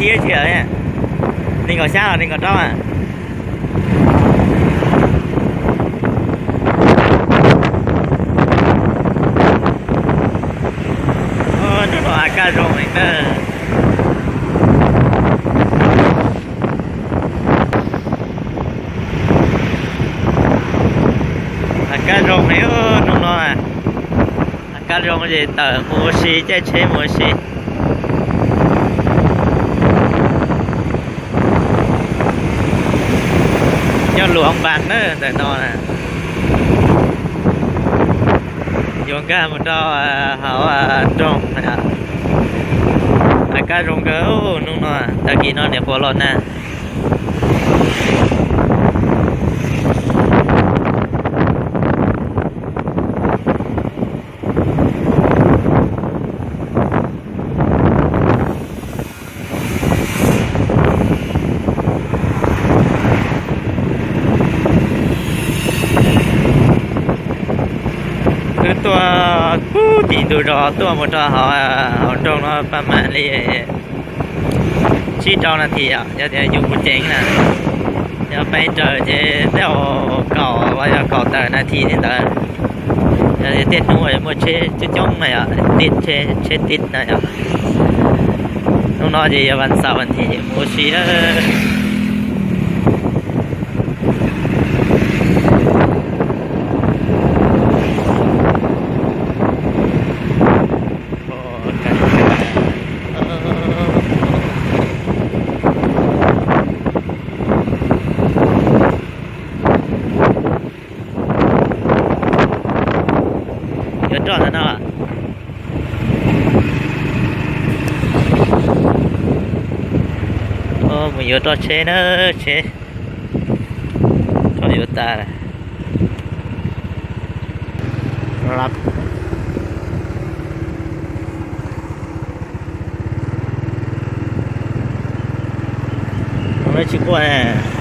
Ib tsi, nees nkaum xya los nees nkaum rau a? Hnub no a kaj zoo heev na. A kaj zoo heev hnub no. A kaj zoo ces tawm mus ua si, caij tsheb mus ua si. Nyob Luam Npas na ntawm no na. Yuav nkag mus rau hauv nroog. A kaj zoo nkauj hnub no, tag kis no niam qhuav los nag. Wb tuaj puag tim ntug zos tuaj mus rau hauv, hauv nroog no paj mam li tsib rau nas this yom, yog tias yus mus ceev na. Yog peb raws ces tej kaum los yog kaum tawm nas this li ntawd. Yog tias tej hnub muaj tsheb coob coob na yom, tib tsheb, tsheb tib na yom. Hnub no ces yog vas xaum vas thiv mus ua si na. Yuav roj ntawm no. Mus yuav roj tsheb na, tsheb roj yuav tas lawm. Tsis quaj.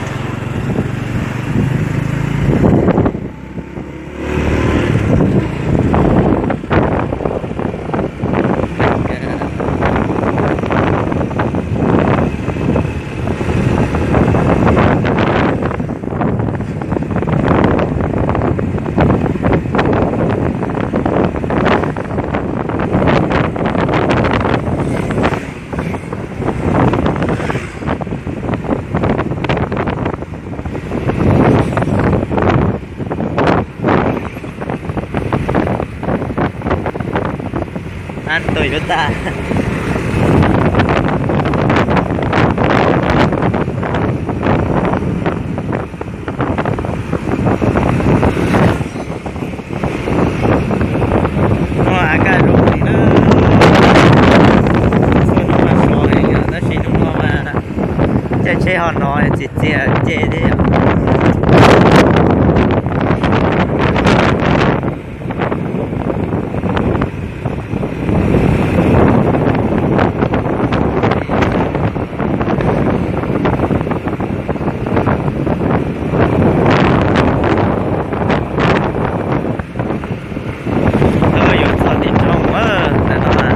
An tus yuav tag. Hnub no a kaj zoo heev na. Txhua hnub mas sov heev yom, tab sis hnub no mas caij tsheb ho no txias txias nce thiab yom. Yuav txog tim nroog, ntawm no.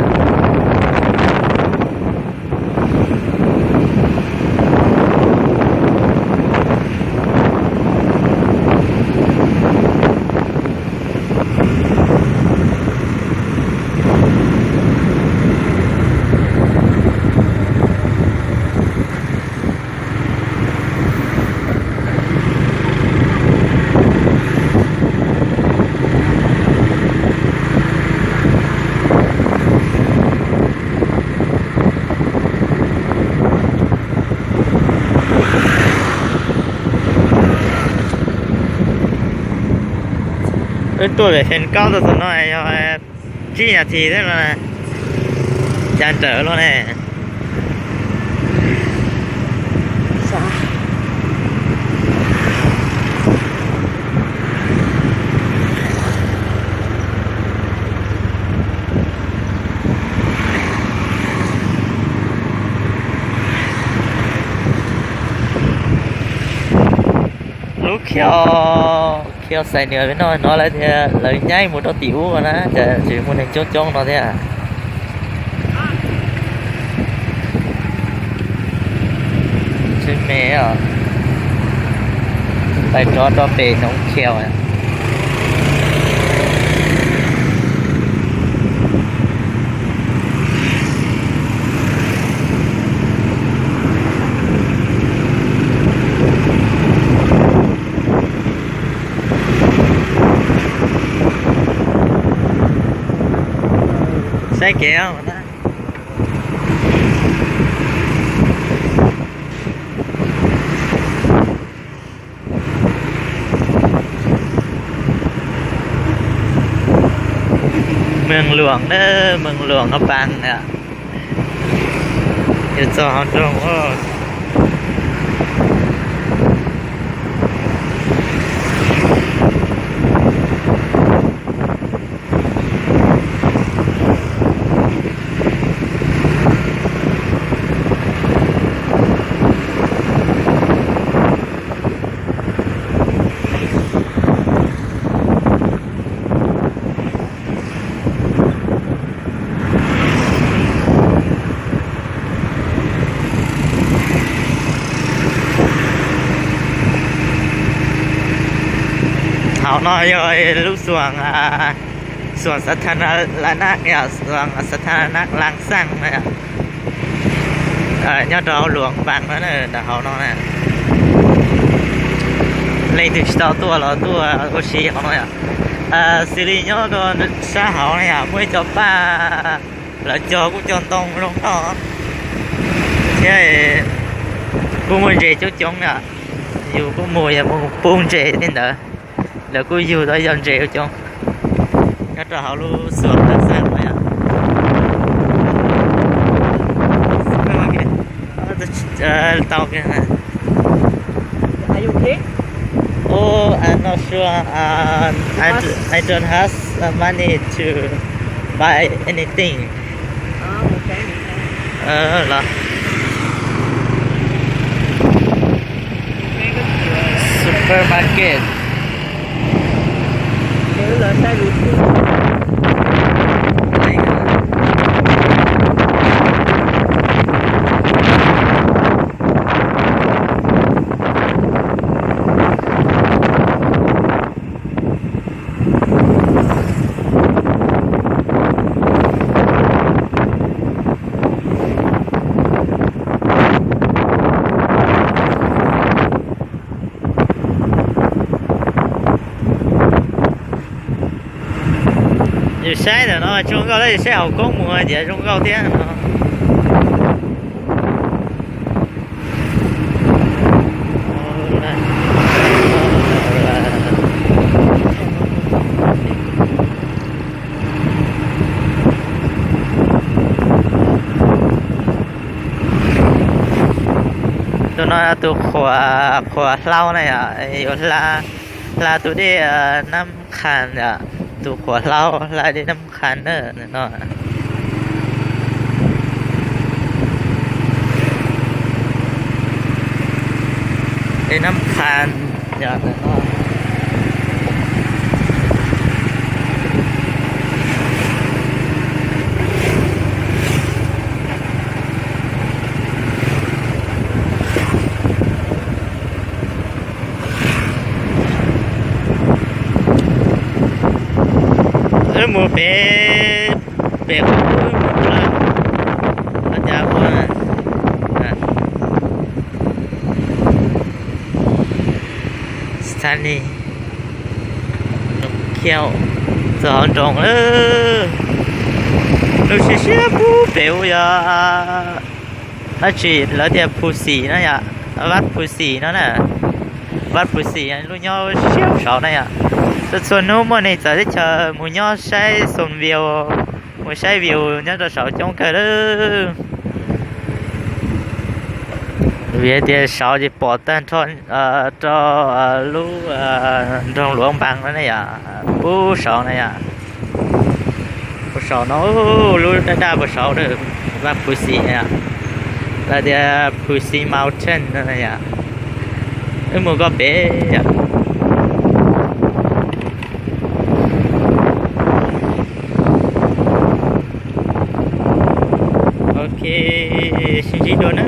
Wb tuaj pem Phees Kaub tuaj txog no yog tsib nas this thiab no. Cas nrawm luaj ne. Lub khiv, khiv xaiv nws pem no hnov lawv tias lawv nyaib mus rau tim ub na, cas tseem muaj neeg coob coob no thiab. Me os, pais rov rau pem Hnoos Khiaus. Saib kev. Moos Luam na, Moos Luam Haj Paas na. Yuav txog hauv nroog. Hauv no yog lub xuas, xuas Xav Tha Na Las Naj, xuas Xav Tha Na Las Xaj na. Nyob rau hauv Luam Npas no, ntawm hauv no na. Leej twg tsis tau tuaj los tuaj ua si hauv no yom. Xws li nyob rau sab hauv no yom, muaj ib co paj lawv cog kuj cog ntoo zoo nkauj thiab kuj muaj ntses coob coob yom. Yus kuj mus yog mus pub ntses tej ntawd, lawv kuj yug tau yog ntses coob coob nyob rau hauv lub xuas Las Xaj no yom. Tau. Are you okay? Oh, I'm not sure. Uh, I, d- I don't have uh, money to buy anything. Oh, okay, okay. Ờ, là supermarket. Yus saib ntawm no zoo nkauj thiab, yus saib hauv koob mus hais tias zoo nkauj thiab no. Tus no tus qhuas, qhuas hlaub na yom, yuav hla, hla tus dej Nab Qhas yom, tus qhuas hlaub hla dej Nab Qhas na no. Dej Nab Qhas yom. Wb mus pem, pem ub mus lawm, ua cas ua Stanley Khiaus txog hauv nroog lawm. Lub siab siab pub pem ub yog dab tsi lawv tias Phu Xis no yom, Vaj Phu Xis no na. Vaj Phu Xis lub nyob siab saud na yom. Txhua txhua hnub muaj neeg txawv teb chaws mus nyob saib xoo view, mus saib view nyob rau saud coob kawg lawm. Vim tias saud ces pom tag nrho rau lub nroog Luam Npas no na yom, puag saud na yom. Puag saud no, lub daj daj puag saud, Vaj Phu Xis na yom, lawv tias Phu Xis Mountain no na yom. Wb mus koj pem yom. Ok, sib ntsib dua na.